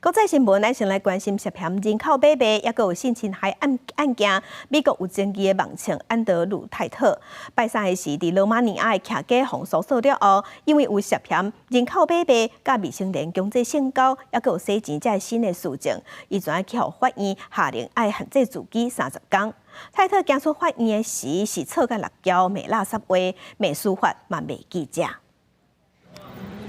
國際新聞，咱先來關心涉嫌人口買賣，抑閣有性侵害案案件。美國有爭議的網紅安德魯泰特，拜三的時佇羅馬尼亞的徛家予搜索了後，因為有涉嫌人口買賣、佮未成年強制性交，抑閣有洗錢這新的事證，伊就愛去予法院下令愛限制自己30工。泰特行出法院的時，是錯共搦轎，罵垃圾話，罵司法嘛罵記者。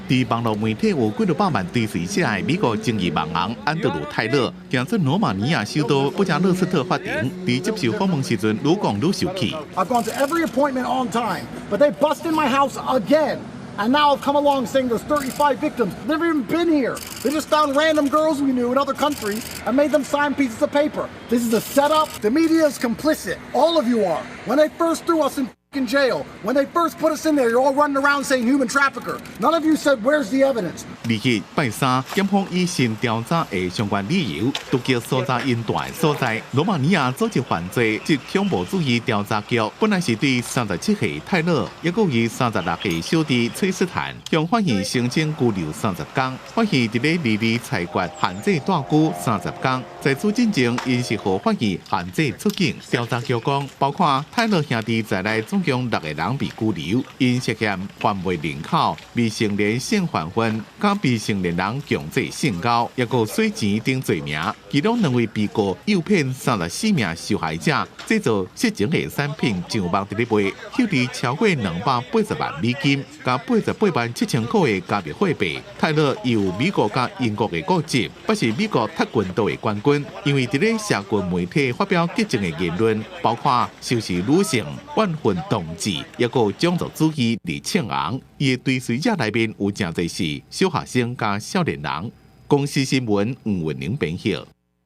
佇網路媒體有幾若百萬追隨者的美國爭議網紅安德魯泰勒，行出羅馬尼亞首都布加勒斯特法庭，佇接受訪問時陣，愈講愈受氣。 I've gone to every appointment on time, but they bust in my house again. And now I've come along saying there's 35 victims. Never even been here. They just found random girls we knew in other countries and made them sign pieces of paper. This is a setup. The media is complicit. All of you are. When they first threw us in jail, when they first put us in there, you're all running around saying human trafficker. None of you said, "Where's the evidence?" 二日拜三，檢方以新調查的相關理由，突擊搜查𪜶蹛的所在。羅馬尼亞組織犯罪及恐怖主義調查局本來是對37歲泰勒，抑閣伊36歲小弟崔斯坦，向法院申請拘留30工。法院佇咧二二裁決限制蹛居30工，在此進前，𪜶是予法院限制出境。調查局講，包括泰勒兄弟在內，總共六個人被拘留，𪜶涉嫌販賣人口、未成年性犯分、佮未成年人強制性交，抑閣洗錢等罪名。其中兩位被告誘騙34名受害者製造色情的產品上網佇咧賣，收得超過280萬美金，佮88萬7千塊的加密貨幣。泰勒有美國佮英國的國籍，抑是美國跆拳道的冠軍，因為佇咧社群媒體發表激進的言論，包括仇視女性、怨恨同志，抑閣種族主義而諂紅。伊的追隨者內面有誠濟是小學生佮少年人。公視新聞吳文玲編譯。